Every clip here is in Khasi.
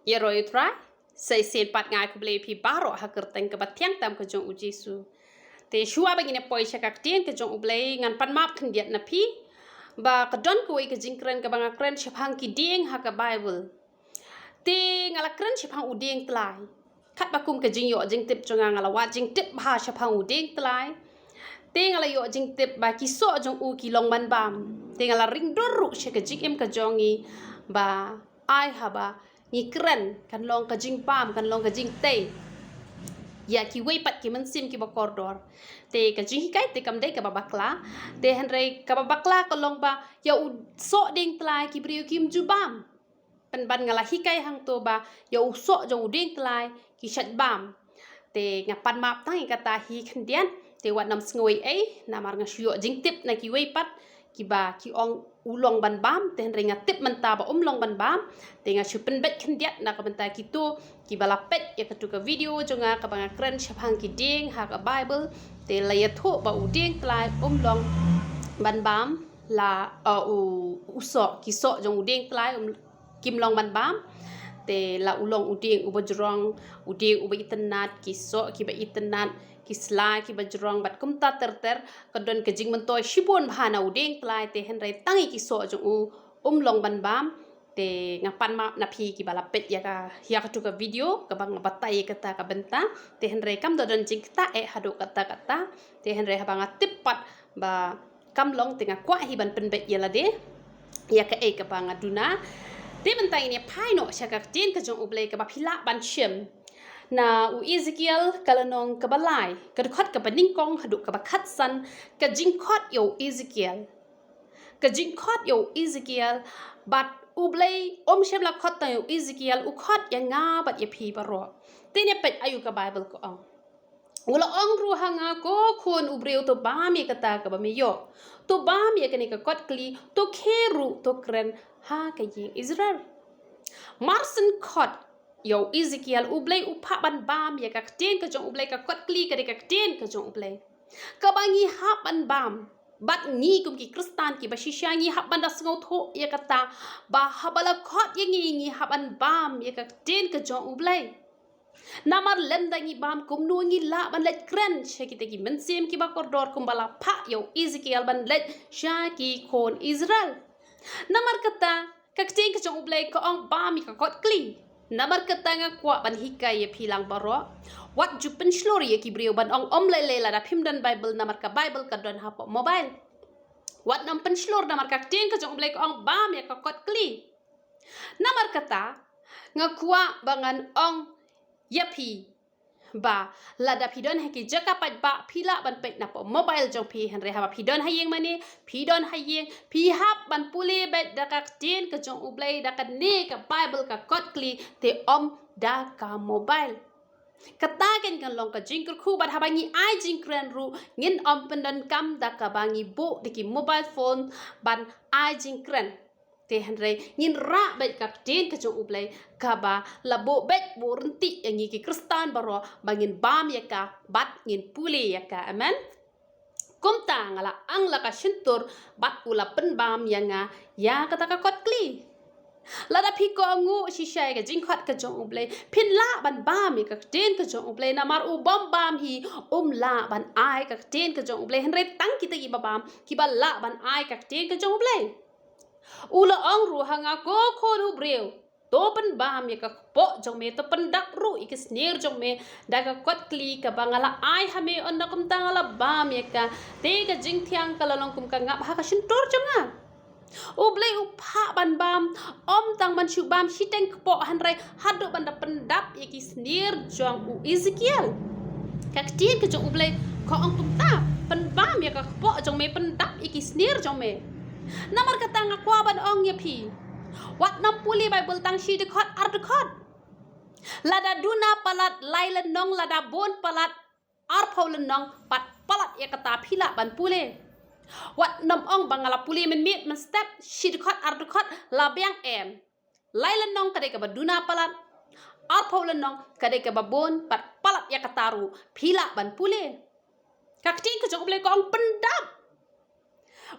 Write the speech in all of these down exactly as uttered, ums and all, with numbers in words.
Ïaroh ïa u Trai. Sa shisien pat nga ai khublei ïa phi baroh ha ka kyrteng kaba thiang tam ka jong u Jisu. Te shuwa ba ngin ïa poi sha ka ktien ka jong u Blei, ngan pan map khyndiat na phi ba ka don kawei ka jingkren kaba nga kren shaphang ki dieng ha ka Baibl. Te nga la kren shaphang u dieng tlai. Katba kum ka jingïoh jingtip jong nga, nga la wad jingtip bha shaphang u dieng tlai. Te nga la ïoh jingtip ba ki soh jong u ki long ban bam. Te nga la ring dur ruh sha ka jingim ka jong ngi ba ai haba ngi kren kan long ka jingbam, kan long ka jingtei ïa kiwei pat ki mynsiem kiba kordor. Te ka jinghikai te kam dei kaba bakla. Te hynrei kaba bakla ka long ba ïa u soh dieng tlai ki briew kim ju bam. Pynban nga la hikai hangto ba ïa u soh jong u dieng tlai ki shait bam. Te nga pan map tang ïa kata hi khyndiat. Te wat nym sngew ei ei, namar nga shu ïoh jingtip na kiwei pat kiba ki ong u long ban bam, te hynrei nga tip mynta ba um long ban bam. Te nga shu pynbeit khyndiat na ka bynta kito kiba la peit ïa katu ka video jong nga kaba nga kren shaphang ki dieng ha ka Baibl. Te la ïathuh ba u dieng tlai um long ban bam, la, uh, u, u soh, ki soh jong u dieng tlai um, kim long ban bam. Te la u long u dieng uba jrong, u dieng uba itynnat, ki soh kiba itynnat, ki sla kiba jrong, bad kumta ter ter. Ka don ka jingmyntoi shibun bha na u dieng tlai, te hynrei tang ïa ki soh jong u um long ban bam. Te nga pan map na phi kiba la peit ïa ka, ïa katu ka video kaba nga batai ïa kata ka bynta. Te hynrei kam da don jingktah eh haduh katta katta. Te hynrei haba nga tip pat ba kam long, te nga kwah hi ban pynbeit ïa lade ïa kaei kaba nga duna. Te mynta ngin ïa phai noh sha ka ktien ka jong u Blei kaba phi lah ban shem na u Ezekiel ka lynnong kaba lai, ka dkhot kaba nyngkong haduh kaba khatsan. Ka jingkhot ïa u Ezekiel. Ka jingkhot ïa u Ezekiel, bad u Blei um shym la khot tang ïa u Ezekiel, u khot ïa nga bad ïa phi baroh. Te ngin ïa peit aïu ka Baibl ka ong. U la ong ruh ha nga, ko khun u briew, to bam ïa kata kaba me ïoh. To bam ïa kane ka kot kli, to khie ruh to kren ha ka ïing Israel. Mar syn khot ïa u Ezekiel, u Blei u phah ban bam ïa ka ktien ka jong u Blei, ka kot kli ka dei ka ktien ka jong u Blei kaba ngi hap ban bam. Bad ngi kum ki Khristan kiba shisha ngi hap ban da sngewthuh ïa kata ba haba la khot ïa ngi, ngi hap ban bam ïa ka ktien ka jong u Blei. Namar lymda ngi bam, kumno ngi lah ban leit kren sha kita ki mynsiem kiba kordor kumba la phah ïa u Ezekiel ban leit sha ki khun Israel? Namar kata ka ktien ka jong u Blei ka ong bam ïa ka kot kli. Namar kata nga kwah ban hikai ïa phi lang baroh, wat ju pynshlur ïa ki briew ban ong um lei lei lada phim don Baibl, namar ka Baibl ka don hapoh mobile. Wat nym pynshlur, namar ka ktien ka jong u Blei ka ong bam ïa ka kot kli. Namar kata nga kwah ba ngan ong ïa phi ba lada phi don ha ki jaka paidbah, phi lah ban peit napoh mobile jong phi, hynrei haba phi don ha ïing mane, phi don ha ïing, phi hap ban pule beit da ka ktien ka jong u Blei, da kane ka Baibl, ka kot kli, te ym da ka mobile. Kata kan kan long ka jingkyrkhu, bad haba ngi ai jingkren ruh ngin ym pyndonkam da kaba ngi buh da ki mobile phone ban ai jingkren. Te hynrei ngin rah beit ka ktien ka jong u Blei kaba la buh beit, buh ryntih ïa ngi ki Khristan baroh ba ngin bam ïa ka bad ngin pule ïa ka. Amen. Kumta nga la ang la ka shyntur bad u la pynbam ïa nga ïa kata ka kot kli. Lada phi kohnguh shisha ïa ka jingkhot ka jong u Blei, phin lah ban bam ïa ka ktien ka jong u Blei, namar u bym bam hi um lah ban ai ka ktien ka jong u Blei, hynrei tang kita kiba bam kiba lah ban ai ka ktien ka jong u Blei. U la ong ruh ha nga, ko khun u briew, to pynbam ïa ka kpoh jong me, to pyndap ruh ïa ki snier jong me da ka kot kli kaba nga la ai ha me, ynda kumta nga la bam ïa ka, te ka jingthiang ka la long kum ka ngap ha ka shyntur jong nga. U Blei u phah ban bam, ym tang ban shu bam shiteng kpoh, hynrei haduh ban da pyndap ïa ki snier jong u Ezekiel. Ka ktien ka jong u Blei ka ong kumta, pynbam ïa ka kpoh jong me, pyndap ïa ki snier jong me. Namar kata nga kwah ban ong ïa phi, wat nym pule Baibl tang shi dkhot ar dkhot. Lada duna palat lai lynnong, lada bun palat arphew lynnong, pat palat ïa kata phi lah ban pule. Wat nym ong ba nga la pule mynmiet mynstep, shi dkhot ar dkhot la biang, em. Lai lynnong ka dei kaba duna palat, arphew lynnong ka dei kaba bun, pat palat ïa kata ruh phi lah ban pule. Ka ktien ka jong u Blei ka ong pyndap.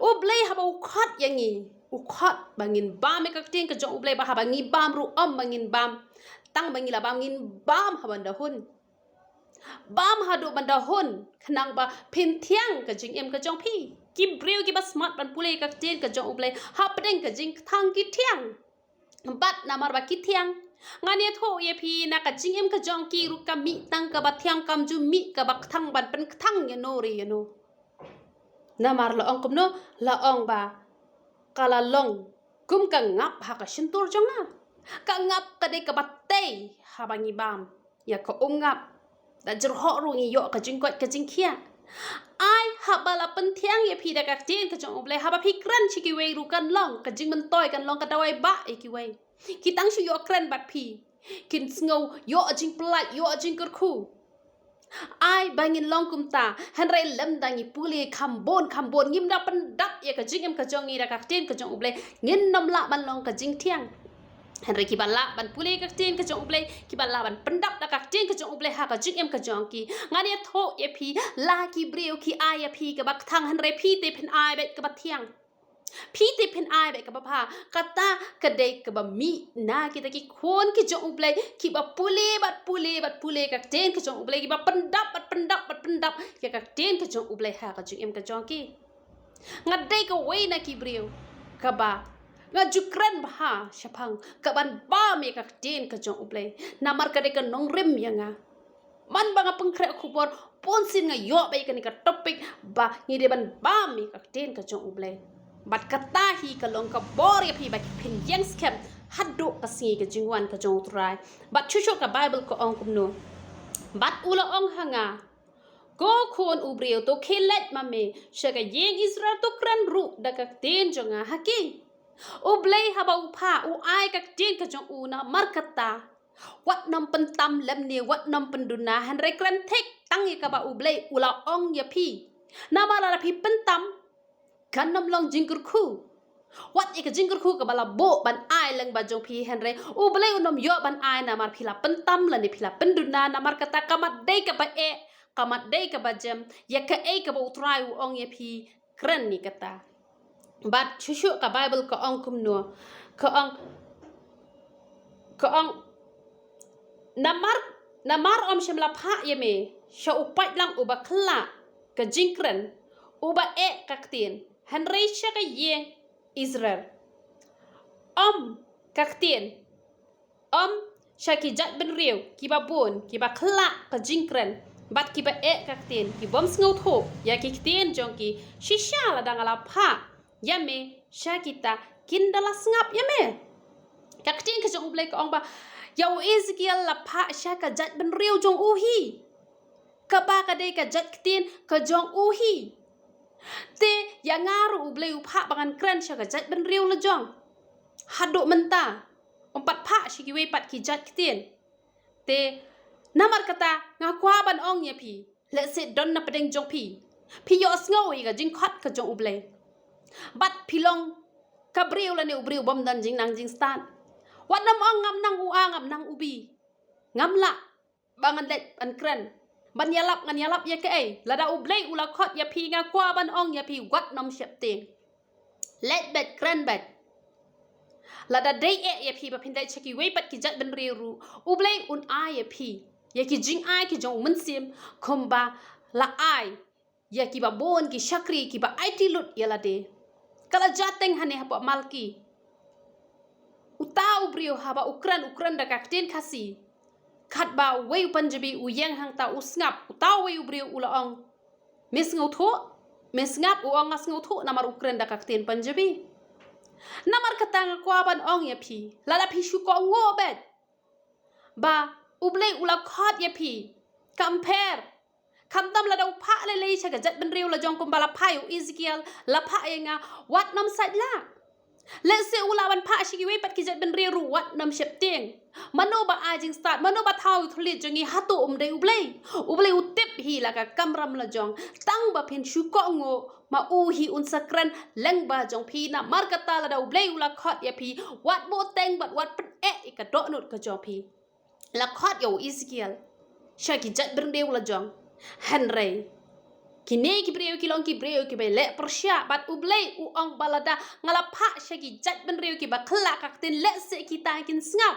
U Blei haba u khot ïa ngi, u khot ba ngin bam ïa ka ktien ka jong U Blei, ba haba ngi bam ruh ym ba ngin bam tang ba ngi la bam, ngin bam ha ban da hun. Bam haduh ban da hun, khnang ba phin thiang ka jingim ka jong phi. Ki briew kiba smat ban pule ka ktien ka jong U Blei hapdeng ka jingkthang ki thiang. Bad namar ba ki thiang, ngan ïathuh ïa phi, na ka jingim ka jong ki ruh ka mih tang kaba thiang, kam ju mih kaba kthang ban pynkthang ïano re ïano. Namar la ong kumno? La ong ba ka la long kum ka ngap ha ka shyntur jong nga. Ka ngap ka dei kaba tei haba ngi bam ïa ka umngap. Da jyrhoh ruh ngi ïoh ka jingkoit ka jingkhiah. Ai haba la pynthiang ïa phi da ka ktien ka jong U Blei, haba phi kren sha kiwei ruh kan long ka jingmyntoi, kan long ka dawai bah ïa kiwei. Ki tang shu ïoh kren bad phi, kin sngew ïoh jingpyllait, ïoh jingkyrkhu. Ai ba ngin long kumta, hynrei lymda ngi pule kham bun kham bun, ngim da pyndap ïa ka jingim ka jong ngi da ka ktien ka jong U Blei, ngin nym lah ban long ka jingthiang. Hynrei kiba lah ban pule ka ktien ka jong U Blei, kiba lah ban pyndap da ka ktien ka jong U Blei ha ka jingim ka jong ki, ngan ïathuh ïa phi, la ki briew ki ai ïa phi kaba kthang, hynrei phi te phin ai beit kaba thiang. Phi te phin ai beit kaba bha. Kata ka dei kaba mih na kita ki khun ki jong U Blei, kiba pule bad pule bad pule ka ktien ka jong U Blei, kiba pyndap bad pyndap bad pyndap ïa ka ktien ka jong U Blei ha ka jingim ka jong ki. Nga dei kawei na ki briew kaba nga ju kren bha shaphang kaban bam ïa ka ktien ka jong U Blei, namar ka dei ka nongrim ïa nga. Man ba nga pynkhreh khubor, bunsien nga ïoh beit ïa kane ka topic ba ngi dei ban bam ïa ka ktien ka jong U Blei. Bad kata hi ka long ka bor ïa phi ba phin ïeng skhem haduh ka sngi ka jingwan ka jong U Trai. Bad shuh shuh ka Baibl ka ong kumno? Bad u la ong ha nga, ko khun u briew, to khie leit ma me sha ka ïing Israel, to kren ruh da ka ktien jong nga ha ki. U Blei haba u phah, u ai ka ktien ka jong u, namar kata wat nym pyntam lymne wat nym pynduna, hynrei kren thik tang ïa kaba U Blei u la ong ïa phi. Namar lada phi pyntam, kan nym long jingkyrkhu. Wat ïa ka jingkyrkhu kaba la buh ban ai lyngba jong phi, hynrei U Blei un nym ïoh ban ai, namar phi la pyntam lane phi la pynduna. Namar kata, ka mat dei kaba eh, ka mat dei kaba jem ïa kaei kaba U Trai u ong ïa phi, kren ïa kata. Bad shuh shuh ka Baibl ka ong kumno? Ka ong, ka ong, namar, namar ym shym la phah ïa me sha u paidlang uba khlak ka jingkren, uba eh ka ktien, hynrei sha ka ïing Israel. Ym ka ktien, ym sha ki jaitbynriew kiba bun, kiba khlak ka jingkren bad kiba eh ka ktien, ki bym sngewthuh ïa ki ktien jong ki, shisha lada nga la phah ïa me sha kita, kin da la sngap ïa me. Ka ktien ka jong U Blei ka ong ba ïa u Ezekiel la phah sha ka jaitbynriew jong u hi, kaba ka dei ka jait ktien ka jong u hi. Te ïa nga ruh U Blei u phah ba ngan kren sha ka jaitbynriew lajong. Haduh mynta um pat phah sha kiwei pat ki jait ktien. Te namar kata nga kwah ban ong ïa phi, lehse don na pdeng jong phi, phi ïohsngew ïa ka jingkhot ka jong U Blei, bad phi long ka briew lane u briew bym don jingnang jingstad. Wat nym ong ngam nang u A, ngam nang u B. Ngam lah ba ngan leit ban kren, ban ïalap, ngan ïalap ïa kaei. Lada U Blei u la khot ïa phi, nga kwah ban ong ïa phi, wat nym sheptieng. Leit beit, kren beit. Lada dei eh ïa phi ba phin leit sha kiwei pat ki jaitbynriew ruh, U Blei un ai ïa phi ïa ki jingai ki jong U Mynsiem, kumba la ai ïa kiba bun ki shakri kiba aiti lut ïa lade. Ka la jia teng hangne hapoh Malki. Uta u briew haba u kren, u kren da ka ktien Khasi. Katba uwei u Punjabi u ïeng hangta u sngap, uta uwei u briew u la ong, me sngewthuh? Me sngap? U ong, nga sngewthuh, namar u kren da ka ktien Punjabi. Namar kata nga kwah ban ong ïa phi, lada phi shu kohnguh beit ba U Blei u la khot ïa phi, kam pher. Khamtam lada u phah lei lei sha ka jaitbynriew lajong kumba la phah ïa u Ezekiel, la phah ïa nga, wat nym sait lah. Lehse u lah ban phah sha kiwei pat ki jaitbynriew ruh, wat nym sheptieng. Mano ba ai jingstad, mano ba thaw ïa u thylliej jong ngi? Hato um dei U Blei? U Blei u tip hi la ka kamram lajong. Tang ba phin shu kohnguh, ma u hi un sa kren lyngba jong phi. Namar kata lada U Blei u la khot ïa phi, wat buhteng bad wat pyneh ïa ka dohnud ka jong phi. La khot ïa u Ezekiel sha ki jaitbynriew lajong, hynrei Kine ki briew ki long ki briew kiba leh pyrshah, bad U Blei u ong ba lada nga la phah sha ki jaitbynriew kiba khlak ka ktien, lehse kita kin sngap.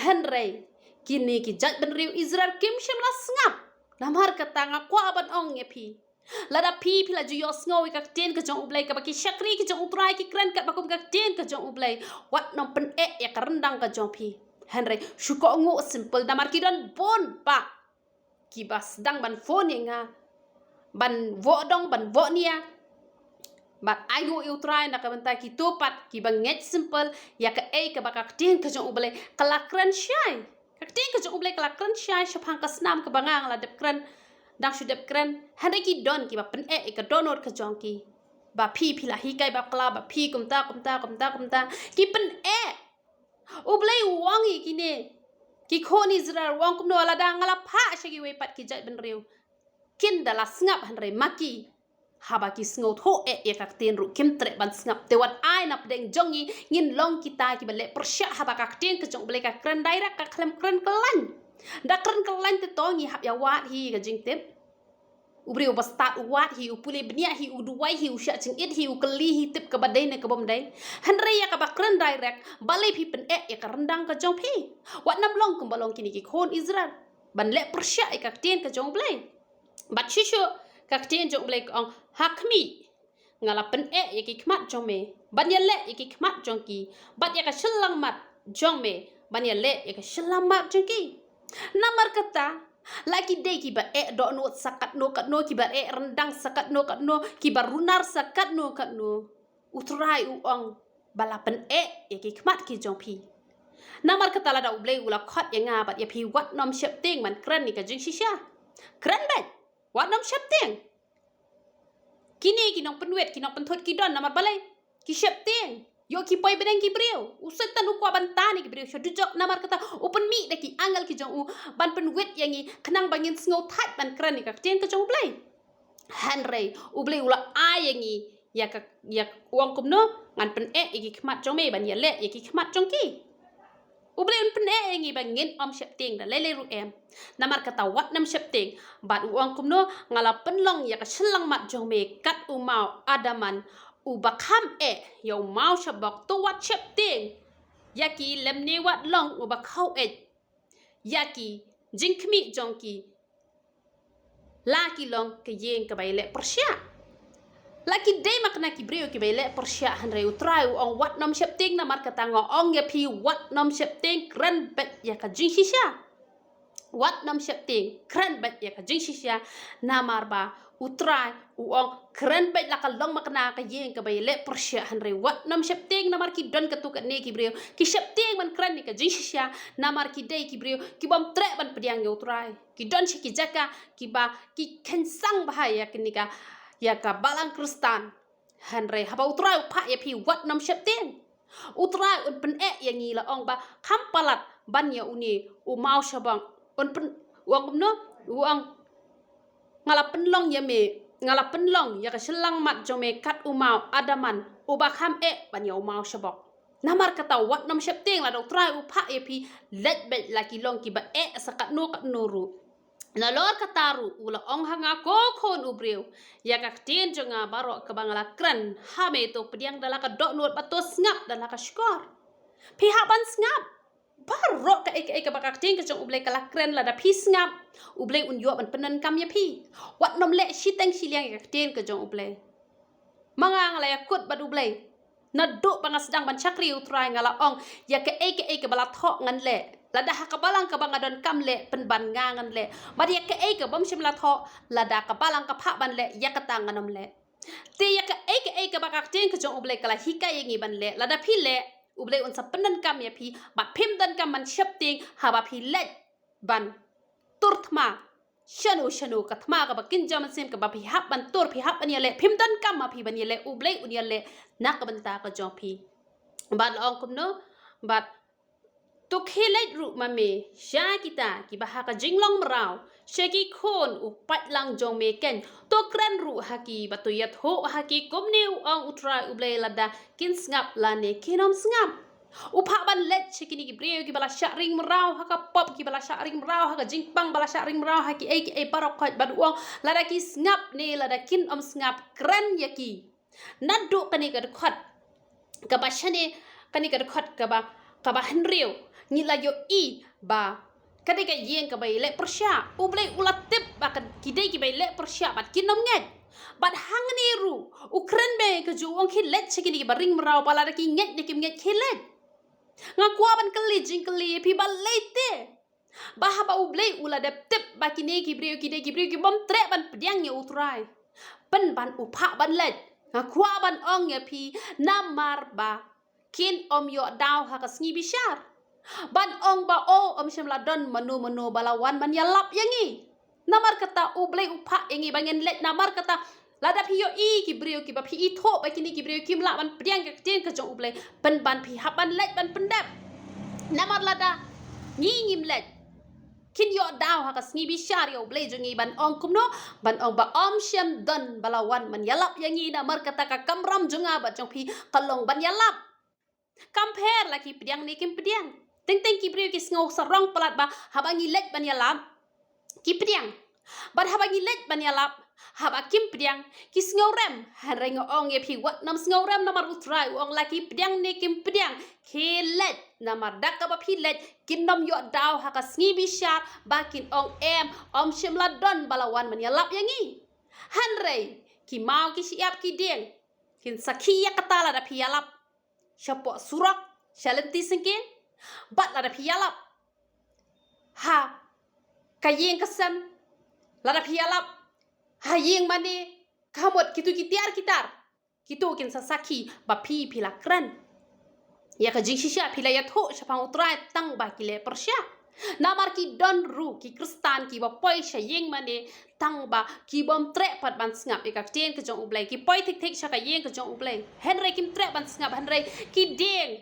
Hynrei kine ki jaitbynriew Israel kim shym la sngap. Namar kata nga kwah ban ong ïa phi, lada phi, phi la ju ïohsngew ïa ka ktien ka jong U Blei kaba ki shakri ki jong U Trai ki kren katba kum ka ktien ka jong U Blei, wat nym pyneh ïa ka ryndang ka jong phi. Hynrei shu kohnguh simple, namar ki don bun bah kiba sdang ban phone ïa nga, ban voh dong, ban voh nia, bad ainguh ïa U Trai na ka bynta kito pat kiba ngeit simple ïa kaei kaba ka ktien ka jong U Blei ka la kren shai. Ka ktien ka jong U Blei ka la kren shai shaphang ka snam kaba nga, nga la dep kren, dang shu dep kren. Hynrei ki don kiba pyneh ïa ka dohnud ka jong ki, ba phi, phi la hikai bakla, ba phi kumta, kumta, kumta, kumta. Ki pyneh. U Blei u ong ïa kine ki khun Israel, u ong kumno, lada nga la phah sha kiwei pat ki jaitbynriew, kin da la sngap, hynrei ma ki, haba ki sngewthuh eh ïa ka ktien ruh kim treh ban sngap. Te wat ai na pdeng jong ngi ngin long kita kiba leh pyrshah, haba ka ktien ka jong U Blei ka kren direct, ka khlem kren kyllain. Da kren kyllain te to ngi hap ïa wad hi ka jingtip. U briew ba stad u wad hi, u pule bniah hi, u duwai hi, u shah jingit hi, u kylli hi tip kaba dei ne ka bym dei. Hynrei ïa kaba kren direct, balei phi pyneh ïa ka ryndang ka jong phi? Wat nym long kumba long kine ki khun Israel ban leh pyrshah ïa ka ktien ka jong U Blei. Bad shisha ka ktien jong U Blei ka ong, ha khmih, nga la pyneh ïa ki khmat jong me ban ïaleh ïa ki khmat jong ki, bad ïa ka shyllangmat jong me ban ïaleh ïa ka shyllangmat jong ki. Namar kata, la ki dei kiba eh dohnud sa katno katno, kiba eh ryndang sa katno katno, kiba runar sa katno katno, U Trai u ong ba la pyneh ïa ki khmat ki jong phi. Namar kata, lada U Blei u la khot ïa nga bad ïa phi, wat nym sheptieng ban kren ïa ka jingshisha. Kren beit. Wat nym sheptieng. Kine ki nongpynwit, ki nongpynthut ki don, namar balei? Ki sheptieng. Ïoh ki poi bneng ki briew. U Soitan u kwah ban tan ïa ki briew sha dujok, namar kata u pynmih da ki angel ki jong u ban pynwit ïa ngi, khnang ba ngin sngewthait ban kren ïa ka ktien ka jong U Blei. Hynrei U Blei u la ai ïa ngi ïa ka, ïa ka, u ong kumno, ngan pyneh ïa ki khmat jong me ban ïaleh ïa ki khmat jong ki. U Blei un pyneh ïa ngi ba ngin ym sheptieng da lei lei ruh em. Namar kata, wat nym sheptieng. Bad u ong kumno, nga la pynlong ïa ka shyllangmat jong me kat u maw adaman uba kham eh ïa u maw shabok. To wat sheptieng ïa ki, lymne wat long uba khaw eh ïa ki jingkhmih jong ki. La ki long ka ïing kaba ïaleh pyrshah. La ki dei ma kane ki briew kiba ïaleh pyrshah, hynrei U Trai u ong wat nym sheptieng. Namar kata nga ong ïa phi, wat nym sheptieng, kren beit ïa ka jingshisha. Wat nym sheptieng, kren beit ïa ka jingshisha. Namar ba U Trai u ong kren beit, la ka long ma kane ka ïing kaba ïaleh pyrshah, hynrei wat nym sheptieng. Namar ki don katto katne ki briew ki sheptieng ban kren ïa ka jingshisha, namar ki dei ki briew ki bym treh ban pdiang ïa U Trai. Ki don sha ki jaka kiba ki khein sang bha ïa kane ka, ïa ka balang Khristan. Hynrei haba U Trai u phah ïa phi, wat nym sheptieng. U Trai un pyneh ïa ngi, la ong ba kham palat ban ïa une u maw shabok. Un pyn, u ong kumno, u ong, nga la pynlong ïa me, nga la pynlong ïa ka shyllangmat jong me kat u maw adaman uba kham eh ban ïa u maw shabok. Namar kata, wat nym sheptieng, lada U Trai u phah ïa phi, leit beit, la ki long kiba eh sa katno katno ruh. Nalor kata ruh u la ong ha nga, ko khun u briew, ïa ka ktien jong nga baroh kaba nga la kren ha me, to pdiang da la ka dohnud bad to sngap da la ka shkor. Phi hap ban sngap. Baroh kaei kaei kaba ka ktien ka jong U Blei ka la kren, lada phi sngap, U Blei un ïoh ban pyndonkam ïa phi. Wat nym leh shiteng shiliang ïa ka ktien ka jong U Blei. Ma nga, nga la ïakut bad U Blei. Naduh ba nga sdang ban shakri U Trai, nga la ong, ïa kaei kaei kaba la thoh ngan leh. Lada ha ka balang kaba nga donkam leh, pynban nga ngan leh. Bad ïa kaei kaba ym shym la thoh, lada ka balang ka phah ban leh, ïa kata ngan ym leh. Te ïa kaei kaei kaba ka ktien ka jong U Blei ka la hikai ïa ngi ban leh, lada phi leh, U Blei un sa pyndonkam ïa phi, bad phim donkam ban sheptieng haba phi leit ban tur thma shano shano, ka thma kaba kynja mynsiem kaba phi hap ban tur, phi hap ban ïaleh, phim donkam ma phi ban ïaleh, U Blei un ïaleh na ka bynta ka jong phi. Bad la ong kumno, bad to khie leit ruh ma me sha kita kiba ha ka jinglong mraw, sha ki khun u paidlang jong me keiñ. To kren ruh ha ki bad to ïathuh ha ki kumne u ong U Trai U Blei, lada kin sngap lane kin ym sngap. U phah ban leit sha kine ki briew kiba la shah ring mraw ha ka pop, kiba la shah ring mraw ha ka jingpang, ba la shah ring mraw ha kiei kiei baroh khoit, bad u ong lada ki sngap ne lada kin ym sngap, kren ïa ki. Naduh kane ka dkhot kaba shane, kane ka dkhot kaba, kaba hynriew, ngi la ïohi ba ka dei ka ïing kaba ïaleh pyrshah. U Blei u la tip ba ka, ki dei kiba ïaleh pyrshah bad kin ym ngeit. Bad hangne ruh u kren beit kajuh, u ong khie leit sha kine kiba ring mraw, ba lada ki ngeit ne kim ngeit, khie leit. Nga kwah ban kylli jingkylli ïa phi balei te, ba haba U Blei u la dep tip ba kine ki briew ki dei ki briew ki bym treh ban pdiang ïa U Trai, pynban u phah ban leit? Nga kwah ban ong ïa phi, namar ba kin ym ïoh daw ha ka sngi bishar ban ong ba, o, ym shym la don mano mano ba la wan ban ïalap ïa ngi. Namar kata U Blei u phah ïa ngi ba ngin leit. Namar kata lada phi ïohi ki briew kiba phi ithuh ba kine ki briew kim lah ban pdiang ka ktien ka jong U Blei, pynban phi hap ban leit ban pyndep. Namar lada ngi ngim leit, kin ïoh daw ha ka sngi bishar ïa U Blei jong ngi ban ong kumno? Ban ong ba ym shym don ba la wan ban ïalap ïa ngi. Namar kata ka kamram jong nga bad jong phi ka long ban ïalap. Kam pher la ki pdiang ne kim pdiang. Teng teng ki briew ki sngew sarong palat ba haba ngi leit ban ïalap, ki pdiang. Bad haba ngi leit ban ïalap, haba kim pdiang, ki sngew rem. Hynrei nga ong ïa phi, wat nym sngew rem, namar U Trai u ong la ki pdiang ne kim pdiang, khie leit. Namar da kaba phi leit, kin ym ïoh daw ha ka sngi bishar ba kin ong, em, ym shym la don ba la wan ban ïalap ïa ngi. Hynrei ki maw ki shyiap ki dieng kin sakhi ïa kata lada phi ïalap shapoh surok, sha lynti syngkien, bad lada phi ïalap ha ka ïing ka sem, lada phi ïalap ha ïing mane, ka mut kitu ki tiar ki tar, kitu kin sa sakhi ba phi, phi la kren ïa ka jingshisha, phi la ïathuh shaphang U Trai tang ba ki leh pyrshah. Namar ki don ruh ki Khristan kiba poi sha ïing mane tang ba ki bym treh pat ban sngap ïa ka ktien ka jong U Blei. Ki poi thik thik sha ka ïing ka jong U Blei, hynrei kim treh ban sngap. Hynrei ki dieng,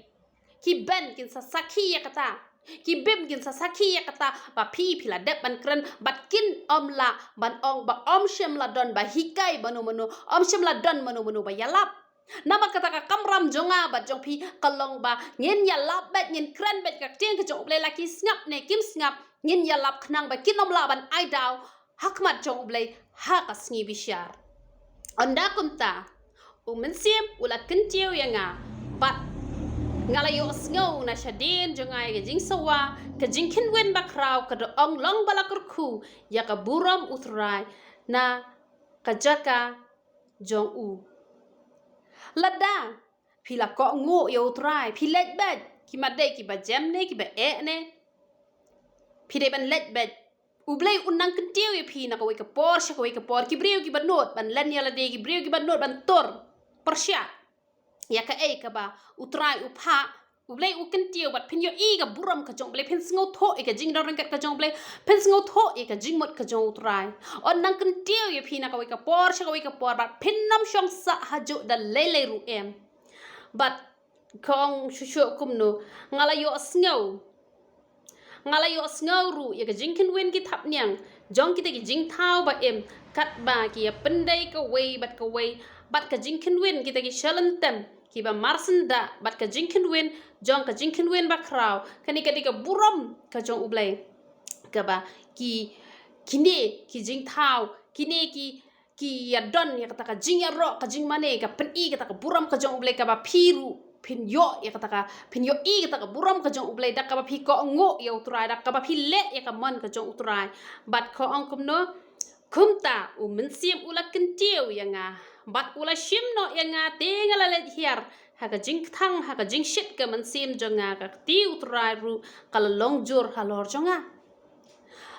ki ben kin sa sakhi ïa kata, ki bim kin sa sakhi ïa kata ba phi, phi la dep ban kren, bad kin ym lah ban ong ba ym shym la don ba hikai mano mano, ym shym la don mano mano ba ïalap. Namar kata ka kamram jong nga bad jong phi ka long ba ngin ïalap beit, ngin kren beit ka ktien ka jong U Blei, la ki sngap ne kim sngap, ngin ïalap khnang ba kin ym lah ban ai daw ha khmat jong U Blei ha ka sngi bishar. Ynda kumta, U Mynsiem u la kyntiew ïa nga, bad nga la ïohsngew na shadien jong nga ïa ka jingsawa, ka jingkhynwin bakhraw ka da ong, long ba la kyrkhu ïa ka burom U Trai na ka jaka jong u. Lada phi la kohnguh ïa U Trai, phi leit beit. Ki mat dei kiba jem ne kiba eh ne, phi dei ban leit beit. U Blei un nang kyntiew ïa phi na kawei ka por sha kawei ka por. Ki briew kiba nud ban len ïa lade, ki briew kiba nud ban tur pyrshah ïa kaei kaba U Trai u phah, U Blei u kyntiew, bad phin ïohi ka burom ka jong U Blei, phin sngewthuh ïa ka jingdon ryngkat ka jong U Blei, phin sngewthuh ïa ka jingmut ka jong U Trai. Un nang kyntiew ïa phi na kawei ka por sha kawei ka por, bad phin nym shong sah hajuh da lei lei ruh, em. Bad ka ong shuh shuh kumno, nga la ïohsngew, nga la ïohsngew ruh ïa ka jingkhynwin ki thapniang jong kita ki jingthaw ba im, katba ki ïa pyndei kawei bad kawei, bad ka jingkhynwin kita ki shalynter kiba marsyndah, bad ka jingkhynwin jong ka jingkhynwin bakhraw. Kane ka dei ka burom ka jong U Blei, kaba ki, kine ki jingthaw, kine ki, ki ïa don ïa kata ka jingïaroh, ka jingmane, ka pyni kata ka burom ka jong U Blei, kaba phi ruh phin ïoh ïa kata ka, phin ïohi kata ka burom ka jong U Blei da kaba phi kohnguh ïa U Trai, da kaba phi leh ïa ka mon ka jong U Trai. Bad ka ong kumno? Kumta U Mynsiem u la kyntiew ïa nga, bad u la shim noh ïa nga, te nga la leit hiar ha ka jingkthang, ha ka jingshit ka mynsiem jong nga, ka kti U Trai ruh ka la long jur halor jong nga.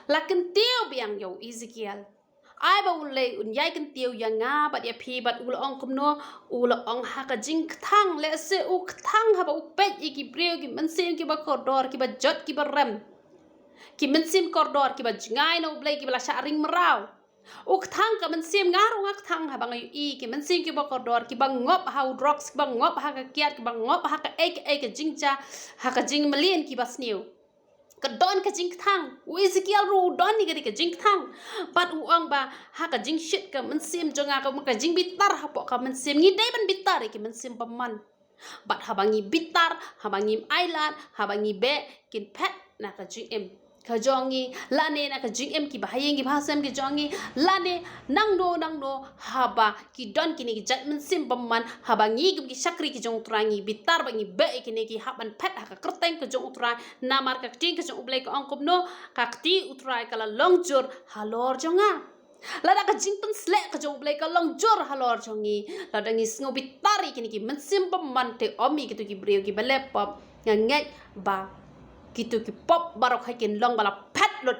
La kyntiew biang ïa u Ezekiel, ai ba U Blei un ïai kyntiew ïa nga bad ïa phi, bad u la ong kumno? U la ong ha ka jingkthang. Lehse u kthang haba u peit ïa ki briew, ki mynsiem kiba kordor, kiba jot, kiba rem, ki mynsiem kordor, kiba jngai na U Blei, kiba la shah ring mraw. U kthang ka mynsiem. Nga ruh nga kthang haba nga ïohi ki mynsiem kiba kordor, kiba ngop ha u drugs, kiba ngop ha ka kiad, kiba ngop ha kaei kaei ka jingjia, ha ka jingmlien kiba sniew. Ka don ka jingkthang. U Ezekiel ruh u don ïa ka dei ka jingkthang. Bad u ong ba ha ka jingshit ka mynsiem jong nga, ka, ka jingbitar hapoh ka mynsiem. Ngi dei ban bitar ïa ki mynsiem bymman. Bad haba ngi bitar, haba ngim ailad, haba ngi beh, kin phet na ka jingim ka jong ngi, lane na ka jingim kiba ha ïing kiba ha sem ka jong ngi, lane nangno nangno, haba ki don kine ki jait mynsiem bymman, haba ngi kum ki shakri ki jong U Trai ngi bitar ba ngi beh ïa kine, ki hap ban phet ha ka kyrteng ka jong U Trai. Namar ka ktien ka jong U Blei ka ong kumno, ka kti U Trai ka la long jur halor jong nga. Lada ka jingpynsleh ka jong U Blei ka long jur halor jong ngi, lada ngi sngew bitar ïa kine ki mynsiem bymman, te ym ïa kito ki briew kiba leh pop, nga ngeit ba kito ki pop baroh hi kin long ba la phet lut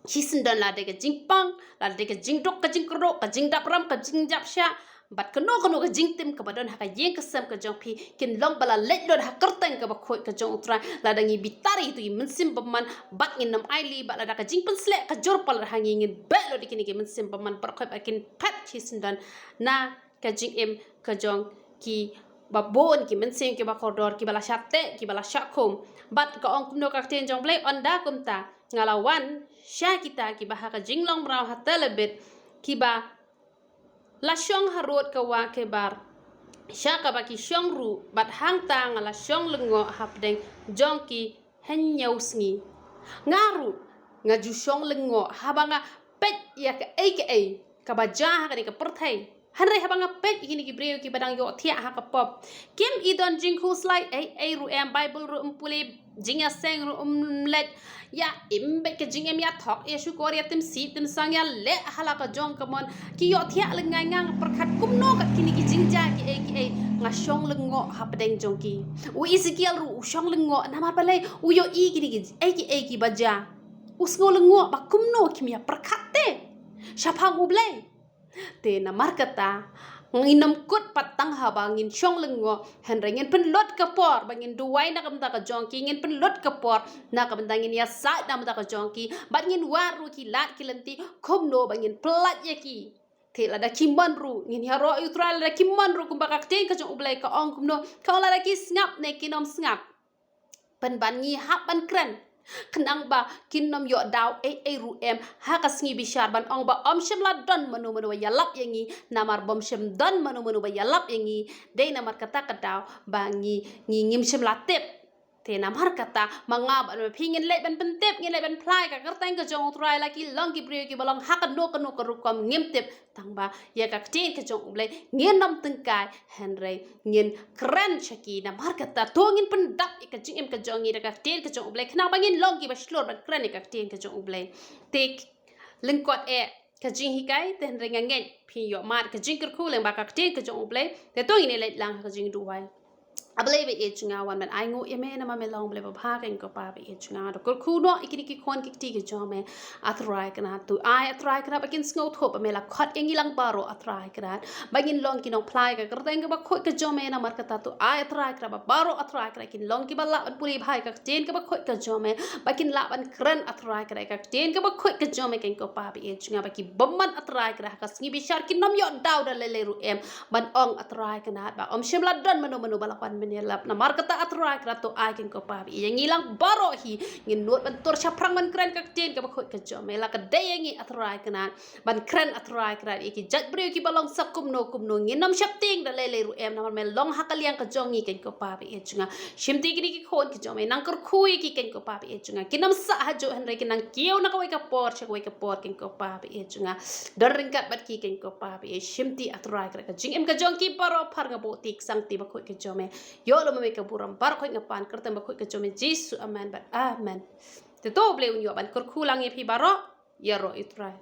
shisyndon, lada ka jingpang, lada ka jingduk, ka jingkyrduh, ka jingdap ram, ka jingjap shah, bad kano kano ka jingtim kaba don ha ka ïing ka sem ka jong phi, kin long ba la leit lut ha kyrteng kaba khuid ka jong U Trai. Lada ngi bitar ïa kito ki mynsiem bymman, bad ngin ym ailad, bad lada ka jingpynsleh ka jur palat ha ngi, ngin beh lut ïa kine ki mynsiem bymman baroh hi ba kin phet shisyndon na ka jingim ka jong ki babun, ki mynsiem kiba kordor, kiba la shah teh, kiba la shah khum. Bad ka ong kumno ka ktien jong U Blei, ynda kumta nga la wan sha kita kiba ha ka jinglong mraw ha telebit, kiba la shong harud ka wah Kebar, sha kaba ki shong ruh, bad hangta nga la shong lyngngoh hapdeng jong ki hynñiew sngi. Nga ruh nga ju shong lyngngoh haba nga peit ïa kaei kaei kaba jia ha kane ka pyrthei. Hynrei haba nga peit ïa kine ki briew kiba dang ïohthiah ha ka pop, kim i don jingkhuslai ei ei ruh em, Baibl ruh ym pule, jingïaseng ruh ym leit. Ïa im beit ka jingim, ïa thok, ïa shukor, ïa tim sih tim sang, ïa leh ha la ka jong ka mon. Ki ïohthiah lyngngai, nga pyrkhat kumno kat kine ki jingjia kiei kiei. Nga shong lyngngoh hapdeng jong ki. U Ezekiel ruh u shong lyngngoh, namar balei? U ïohi kine kiei kiei kiba jia. U sngew lyngngoh ba kumno kim ïa pyrkhat te shaphang U Blei. Te namar kata, ngin ym kut pat tang haba ngin shong lyngngoh, hynrei ngin pynlut ka por ba ngin duwai na ka bynta ka jong ki, ngin pynlut ka por na ka bynta, ngin ïasaid na ka bynta ka jong ki, bad ngin wad ruh ki lad ki lynti kumno ba ngin pyllait ïa ki. Te lada ki mon ruh, ngin ïaroh ïa U Trai, lada ki mon ruh, kumba ka ktien ka jong U Blei ka ong kumno, ka ong lada ki sngap ne kin ym sngap, pynban ngi hap ban kren. Khnang ba kin ym ïoh daw ei ei ruh em ha ka sngi bishar ban ong ba ym shym la don mano mano ba ïalap ïa ngi, namar ba ym shym don mano mano ba ïalap ïa ngi. Dei namar kata ka daw ba ngi, ngi ngim shym la tip. Te namar kata, ma nga bad ma phi ngin leit ban pyntip, ngin leit ban phla ïa ka kyrteng ka jong U Trai, la ki long ki briew kiba long ha kano kano ka rukom, ngim tip. Tang ba ïa ka ktien ka jong U Blei ngin ym tyngkai, hynrei ngin kren sha ki. Namar kata, to ngin pyndap ïa ka jingim ka jong ngi da ka ktien ka jong U Blei, khnang ba ngin long kiba shlur ban kren ïa ka ktien ka jong U Blei. Te lyngkot eh ka jinghikai, te hynrei nga ngeit phi ïoh mad ka jingkyrkhu lyngba ka ktien ka jong U Blei. Te to ngin ïa leit lang ha ka jingduwai. A Blei ba ïeit jong nga, wan ban ainguh ïa me, namar me long Blei babha, kynkopa ba ïeit jong nga. Da kyrkhu noh ïa kine ki khun ki kti ki jong me, A Trai Kynrad. To ai, A Trai Kynrad, ba kin sngewthuh ba me la khot ïa ngi lang baroh, A Trai Kynrad, ba ngin long ki nongphla ïa ka kyrteng kaba khuid ka jong me. Namar kata, to ai, A Trai Kynrad, ba baroh, A Trai Kynrad, kin long kiba lah ban pule bha ïa ka ktien kaba khuid ka jong me, ba kin lah ban kren, A Trai Kynrad, ïa ka ktien kaba khuid ka jong me, kynkopa ba ïeit jong nga, ba ki bymman, A Trai Kynrad, ha ka sngi bishar kin ym ïoh daw da lei lei ruh em ban ong, A Trai Kynrad, ba ym shym la don mano mano ba la wan ban ïalap. Namar kata, A Trai Kynrad, to ai, kynkopa ba ïeit, ïa ngi lang baroh hi ngin nud ban tur shaphrang ban kren ka ktien kaba khuid ka jong me. La ka dei ïa ngi, A Trai Kynrad, ban kren, A Trai Kynrad, ïa ki jait briew kiba long sa kumno kumno, ngin ym sheptieng da lei lei ruh em, namar me long ha ka liang ka jong ngi, kynkopa ba ïeit jong nga. Shim ti kine ki khun ki jong me, nang kyrkhu ïa ki, kynkopa ba ïeit jong nga. Kin ym sah hajuh, hynrei kin nang kiew na kawei ka por sha kawei ka por, kynkopa ba ïeit jong nga. Don ryngkat bad ki, kynkopa ba ïeit. Shim ti, A Trai Kynrad, ka jingim ka jong ki baroh, phar nga buh ti, ksang ti ba khuid ka jong me. Ïoh lem ma me ka burom baroh, khuid nga pan kyrteng ba khuid ka jong me Jisu. Amen bad amen. Te to U Blei un ïoh ban kyrkhu lang ïa phi baroh. Ïaroh ïa U Trai.